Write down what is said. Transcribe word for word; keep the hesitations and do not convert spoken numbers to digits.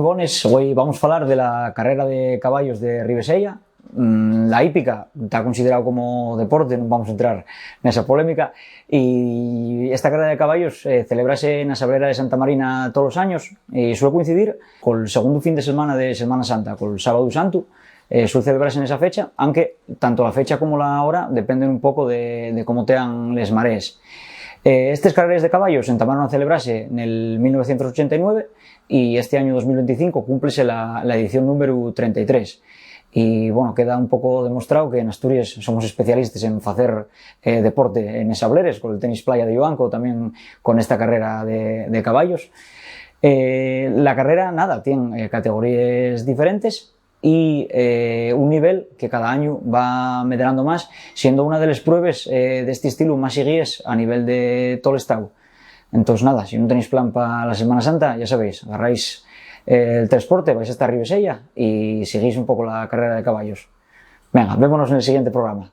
Bones, güei vamos falar de la carrera de caballos de Ribeseya. Mm, la hípica ta considerao como deporte, nun vamos entrar nesa polémica. Y esta carrera de caballos, eh, celébrase na Sablera de Santa Marina tolos años y suele coincidir col segundu fin de selmana de Selmana Santa, col Sábadu Santu. Eh, suele celebrase nesa fecha, anque tanto la fecha como la hora dependen un poco de, de cómo tean les marees. Eh, estes carreres de caballos entamaron a celebrase nel mil novecientos ochenta y nueve y este año dos mil veinticinco cúmplese la, la edición númberu trenta y tres. Y, bueno, queda un poco demostrao que n'Asturies somos especialistes en facer, eh, deporte nes sableres, col tenis playa de Lloanco, tamién con esta carrera de, de caballos. Eh, la carrera, nada, tien, eh, categoríes diferentes y, eh, un nivel que cada añu va medrando más, siendo una de les pruebes, eh, d'esti estilu más siguíes a nivel de tol estáu. Entós, nada, si nun tenéis plan pa la Semana Santa, ya sabéis, agarráis, eh, el tresporte, vais hasta Ribeseya y siguís un poco la carrera de caballos. Venga, vémonos nel siguiente programa.